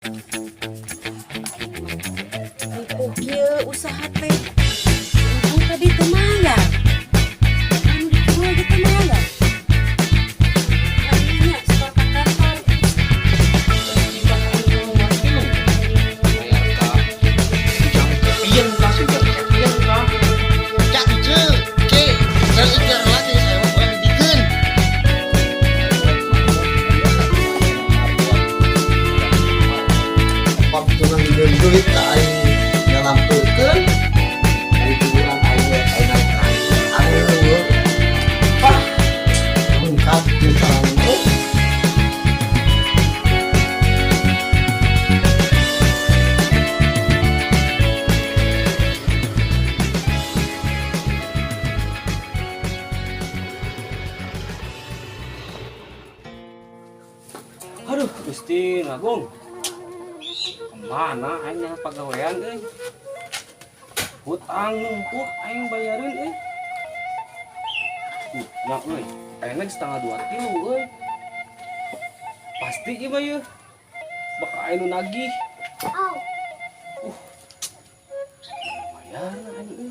Ripuh kieu usaha teh. Ibu tadi teu mayar. Anu dikieu ge teu mayar. Nya setor ka kantor. Bayar ka Ujang Kepien kah, si Ujang Kepien kah? Cak ce, ke, saya ikhtiar lagi, saya mau kurang dibikeun. Waktu nang duit ka aing ngalampurkeun, ari giliran aing rek aing naik naik. Aduh. Wah, lengkap ieu carana mah. Aduh, Gusti Agung. Kemana aing nyaho pagawean euy? Hutang numpuk aing bayarin euy. Nya euy, ayeuna geus 2.30 euy. Pasti ieu mah yeuh. Bakal aya nu nagih. Bayar aing euy.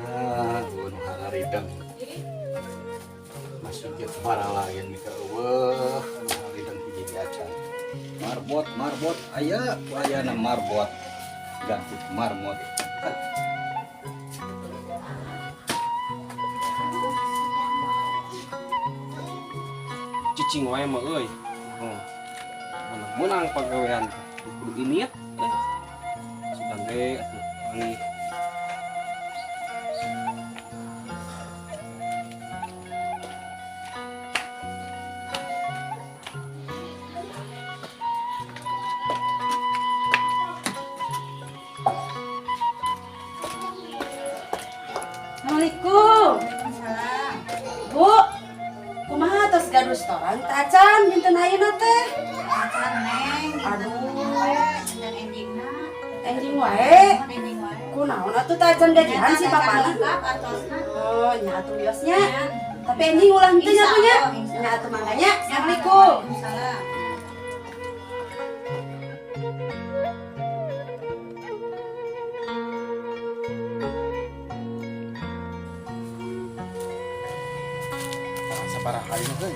Ah, nu hararideng. Masuk ke para lain mika eueuh, nu hararideng hiji di acan. Marbot, marbot, aya ku ayana marbot. Ganti marmot. Ah, Cicing wae mah euy. Oh. Menang pagawean kudu ini ya. Sugan ge atuh manggih. Assalamualaikum. Waalaikumsalam. Bu, kumaha tos gaduh setoran teh acan dinten ayeuna teh? Acan Neng, Aduh. Dinten enjingna. Enjing wae. Mun enjing wae. Kunaon atuh teh acan gajihan si papana? Lengkap atosna. Oh, nya atuh wiosnya. Tapi enjing ulah henteu nya Insya Bu nya. Allah, insya Nya atuh mangga nya. Assalamualaikum. Waalaikumsalam. Sabaraha aing euy?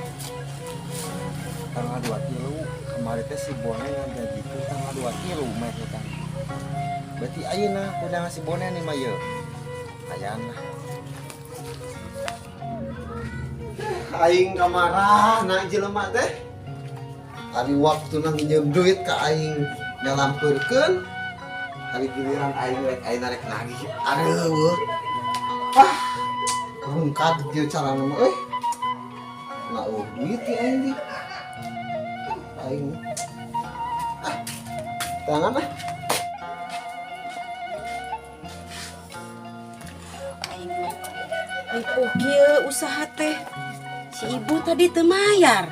2.30 kemarin teh si Bonen ngajajikeun 2.30 meh hutang. Berarti ayeuna kudu ngasih Bonen nih mah yeuh. Ayana. Aing kamarana jelema teh. Ari waktu nang nginjem duit ka aing nyalampurkeun, hari giliran aing rek aing narek nagih. Aduh. Wah, rungkad kieu carana mah euy. Nah, eueuh duit ya aing di. Aing. Ah, tangan ah. Aing mah ripuh kieu usaha teh. Si ibu tadi teu mayar.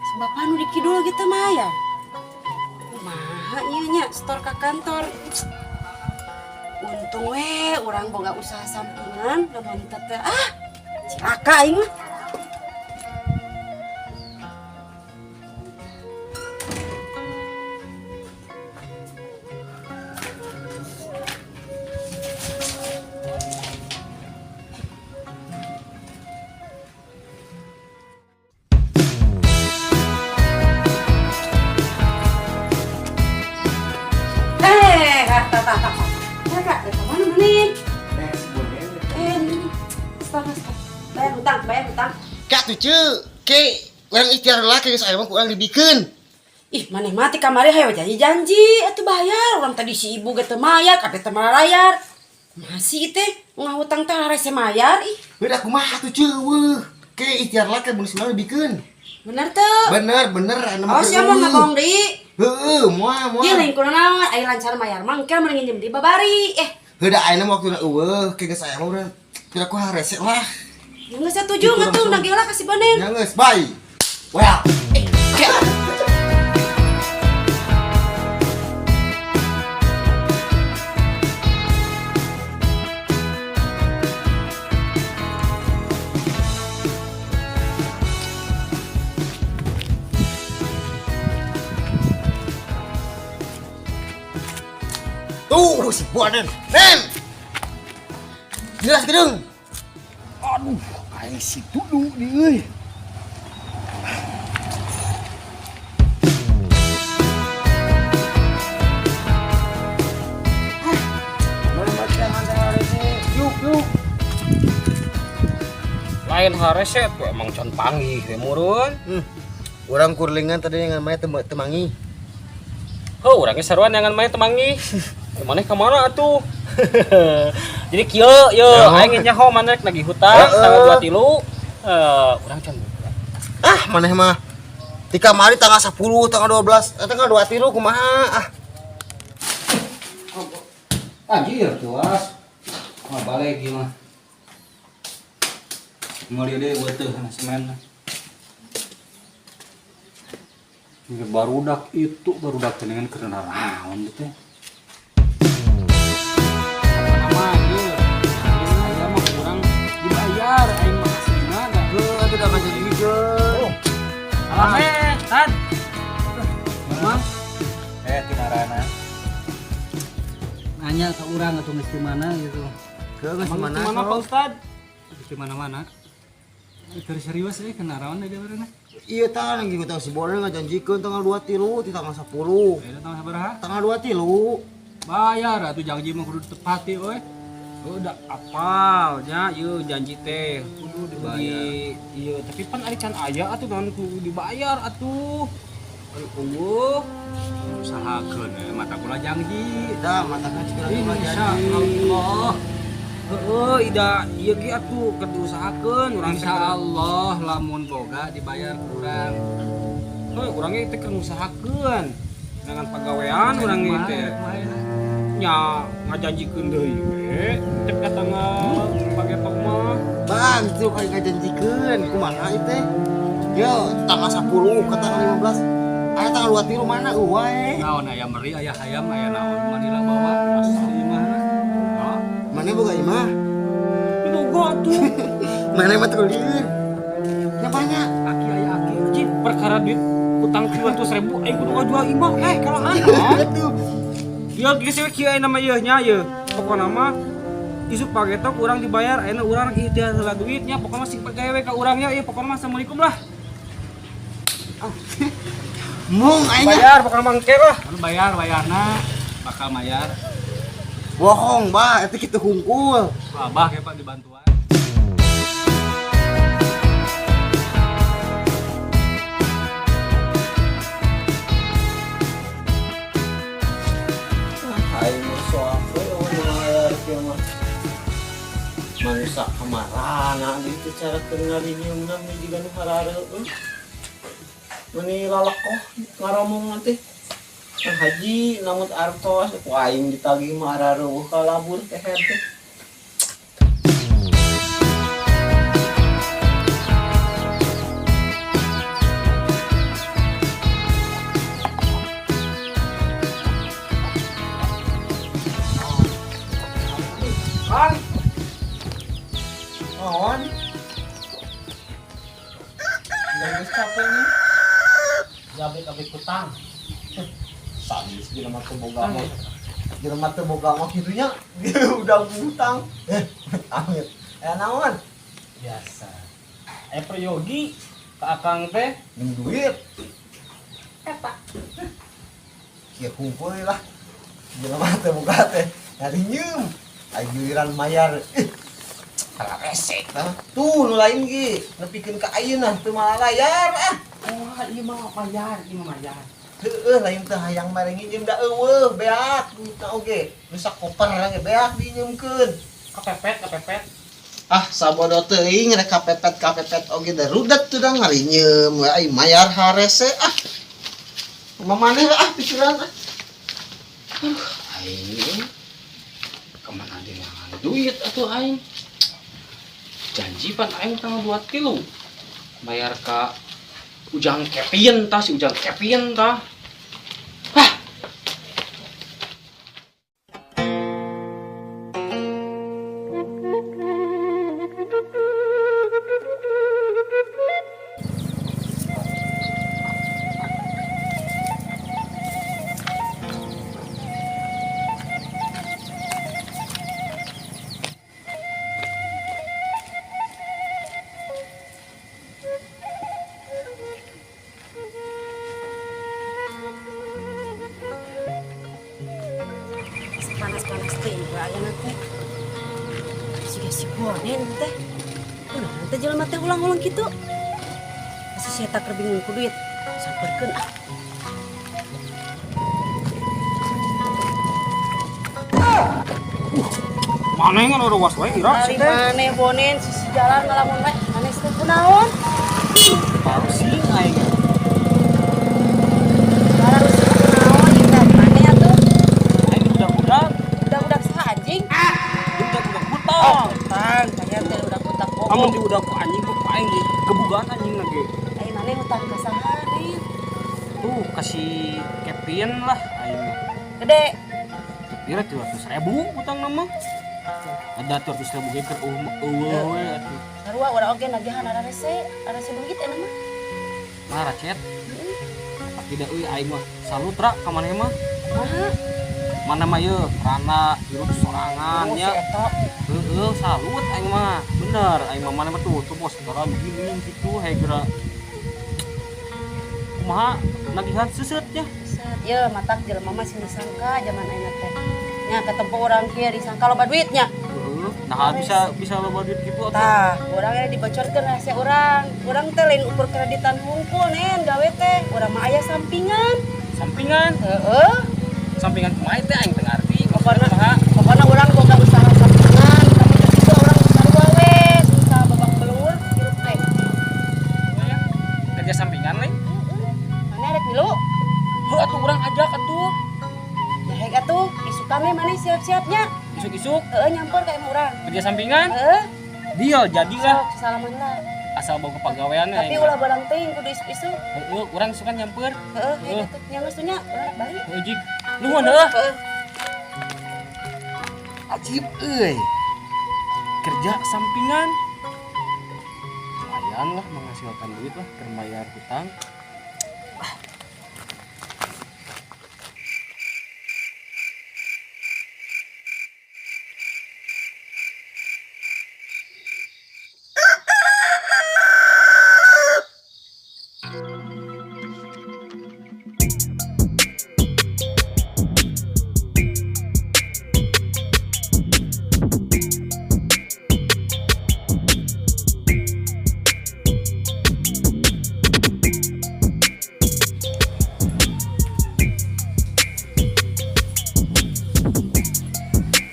Si bapak nu di kidul ge teu mayar. Kumaha ieu nya setor ka kantor. Untung we urang boga usaha sampingan lamun teu teh ah cilaka aing mah. Eh, kak, kak, kak. Kak, dari mana nih? Eh, si Bonen. Eh, ini. Stop, stop. Bayar hutang, bayar hutang. Kak tuh ce, ke, urang ikhtiar lah ke geus aya mah ku urang dibikeun. Ih, maneh mati kamari hayo janji-janji atuh bayar. Urang tadi si ibu ge teu mayar, kabeh teu marayar. Masih teh ngahutang teh rese mayar ih. Udah kumaha tuh ce, weuh. Ke ikhtiar lah ke mun si Bonen dibikeun. Bener teu? Bener, bener anu mah. Awas ya mau ngabohong deui. Heeh, moal moal. Ieu lain kunaon aya lancar mayar mah engke mun nginjem di babari. Eh, Heuh da ayeuna mah waktuna eueuh, ke geus aya mah urang pira ku harese lah. Ya geus setuju ngatuh nagih lah ka si Bonen. Ya geus, bye. Well. Eh, ke. Tuh si Bonen. Nen. Jelas gedung. Aduh, aing si Dudu di euy. Yuk, yuk. Lain hareset we emang can panggih we murun. Urang kurlingan tadi yang namanya temangi. Heuh, urang ge saruan jangan main temangi. Maneh ka mana atuh? Jadi kieu ye, aing nyaho maneh rek nagih hutang tanggal 23. Eh, urang can boga. Ah, maneh mah ti kamari tanggal 10, tanggal 12, tanggal 23 kumaha ah. Anjir, tuas. Mah balik ieu mah. Meuli deui beuteung semen. Ini barudak itu barudak teh dengan keur naon teh. Nama ieu. Aya mah kurang dibayar aing mah aslinya da. Heuh, atuh da ngajajikeun. Alah eh, Tan. Mah, Eh, ti marana. Nanya ke urang atuh geus di mana gitu. Heuh, geus emang mana? di mana Pak Ustad? Geus di mana-mana. Keur serius euy kenaraon deui barana. Iya tah lagi ngutang si Bonen ngajanjikeun tanggal 23 ti tanggal 10. Ayeuna tanggal sabaraha? Tanggal 23. Bayar atuh janji mah kudu ditepati euy. Udah apal nya ieu janji teh Kudu dibayar. di iya tapi pan ari can aya atuh naon kudu dibayar atuh. Ari eueuh. Usahakeun we mata kula janji. Dah matakan cik Insya Allah. Heeh, ida ieu ge atuh keur diusahakeun urang teh. Insya Allah lamun boga dibayar kurang. Heuh, urang ge teh keur ngusahakeun. Dengan pagawean urang ge teh. Nya ngajanjikeun deui we. Teh ka tanggal pagetok mah. Bang, itu kayak ngajanjikeun kumaha ieu teh? Yo, tanggal 10 ke tanggal 15. Aya tanggal 23 mana eueuh wae. Naon aya meri aya hayam aya naon manila bawa pasti imah. Oh, Mana boga imah? Boga atuh. Mana mah teu lieur. Nya banyak. Aki aya aki. Cik, perkara duit utang 200.000 aing kudu ngajual imah eh kalahan. Atuh. Ya geus we kieu aya nama ieu nya ieu. Pokona mah isuk pagetok urang dibayar ayeuna urang ikhtiar heula duitnya pokona mah sing percaya we ka urangnya ieu pokona mah assalamualaikum lah. Mung aing Bayar pokona mah engke lah. Anu bayar bayarna bakal bayar. Bohong, bah, itu kitu hungkul. Ku abah ke Pak dibantuan. Aing mah soal we mayar kieu mah. Manusia kamarana gitu cara keur ngarinyeumna meni jiga nu harareueun. Meni lalakoh ngaromong teh. Kang Haji namut artos ku aing ditagih mah arareueuh kalabur teh teh. Bang, Naon? Geus capek nih. jabek-abek hutang. Sadis jelema teu boga mah. Jelema teu boga mah kitu nya udah hutang. Amit. Eh naon? Biasa. Eh peryogi ka akang teh Minjem duit. Eta. Kieu kumpul lah. Jelema teu boga teh ngarinyeum. Ai giliran mayar. Ih. Kalah resek tah. Tuh nu lain ge nepikeun ka ayeuna teu malayar ah. Wah, ieu mah bayar, ieu mah bayar. Heueuh lain teh hayang mere nginjem da eueuh beak duitna oge. Nu sakoper ge beak diinjeumkeun. Kepepet, kepepet. Ah sabodo teuing rek kapepet kapepet oge da rudet tuh da ngarinyeum we ai mayar harese ah. Mamaneh ah pikiran ah. Aing kemana dengan duit atuh aing? Janji pan aing tanggal 2 kilo bayar ka Ujang Kevin tah, si Ujang Kevin tah. Hah. Panas-panas teh we ayeuna teh. Siga si Bonen teh. Kunaon teh jelema teh ulang-ulang kitu? Asa si eta keur bingung ku duit. Samperkeun ah. Mana yang udah was wae ira Ari maneh Bonen sisi jalan ngalamun wae. Maneh teh kunaon? Parusing aing. Bararusing kunaon ieu teh maneh atuh? Aing budak-budak, Budak-budak saha anjing? budak-budak hutang. Hutang, bayar teh udah hutang bohong. Amun di udah ku anjing ku aing di gebugan anjing lagi. Ai maneh hutang ka saha, Nen? Tuh kasih Kevin lah aing mah. Gede. Kira 300.000 utang nama. Ada 300.000 ge keur eueuh we atuh. Sarua urang oge nagihan ararese, ararese beunggit eta mah. Mah racet. Tapi da euy aing mah salut ra ka maneh mah. Kumaha? Mana mah ieu rana hirup sorangan Oh, si nya. eta. Heeh, salut aing mah. Bener aing mah mana mah tuh tuh bos geura gini gitu hae geura. Kumaha nagihan seuseut nya. Set, ye matak jelema mah sing disangka jaman ayeuna teh. Nya ketempo urang kieu disangka loba duitnya. Heeh, nah bisa bisa loba duit gitu atuh. Tah, urang ini dibocorkeun rahasia urang. Urang teh lain ukur kreditan hungkul nen gawe teh. Urang mah aya sampingan. Sampingan, Heeh. sampingan kumaha teh aing teu ngarti. Pokona Kumaha? pokona urang boga usaha sampingan, tapi itu urang sarua we, usaha babak belur hirup teh. Kerja sampingan lain. Heeh. Maneh rek milu? Heuh atuh urang ajak atuh. Ya hek atuh, isukan we maneh siap-siapnya. Isuk-isuk Heeh, nyampur ka imah urang. kerja sampingan. Heeh. Deal jadilah Sok salaman lah. asal boga pagawean we Tapi aing. ulah barang teuing kudu isuk-isuk. Heeh, urang suka nyamper. Heeh, Heeh. hek atuh nya geus nya urang rek balik. Heuh jig. Nuhun heuh. Heeh. Ajib euy. Kerja sampingan. Lumayan lah menghasilkan duit lah keur bayar hutang.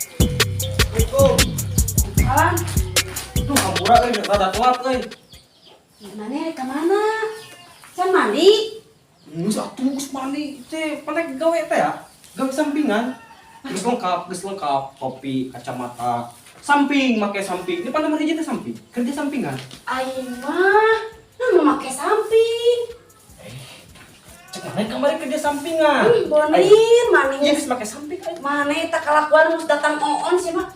Assalamualaikum. Salam. Tuh hampura euy rada telat euy. Maneh ka mana? Can mandi? Geus atuh geus mandi teh panek gawe teh ya. Gawe sampingan. Geus lengkap, topi, kacamata, samping, make samping. Ini pan nomor hiji teh samping, kerja sampingan. Aing mah, nah mau make samping. Cek maneh kamari kerja sampingan. Bonin, maneh. Iya geus make samping aing. Maneh tak kelakuan geus datang oon sih mah.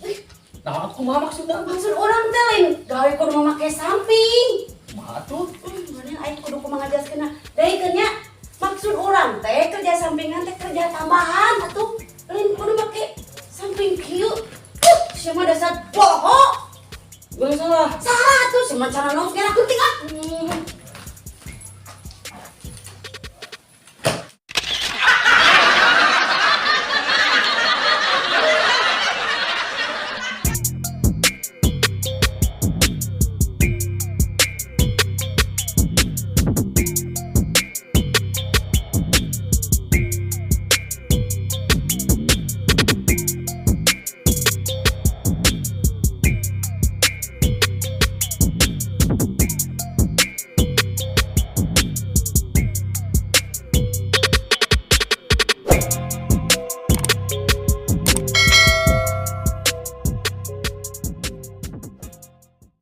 Ih, Nah, aku kumaha maksudna? maksud urang teh lain gawe kudu make samping. Kumaha tuh? Maneh aing kudu kumaha ngajelaskeunna. Deui nya maksud urang teh kerja sampingan teh kerja tambahan atuh. Lain kudu make samping kieu. Sia mah dasar bohong. Gak salah. Salah tuh, si cara nong kira penting ah.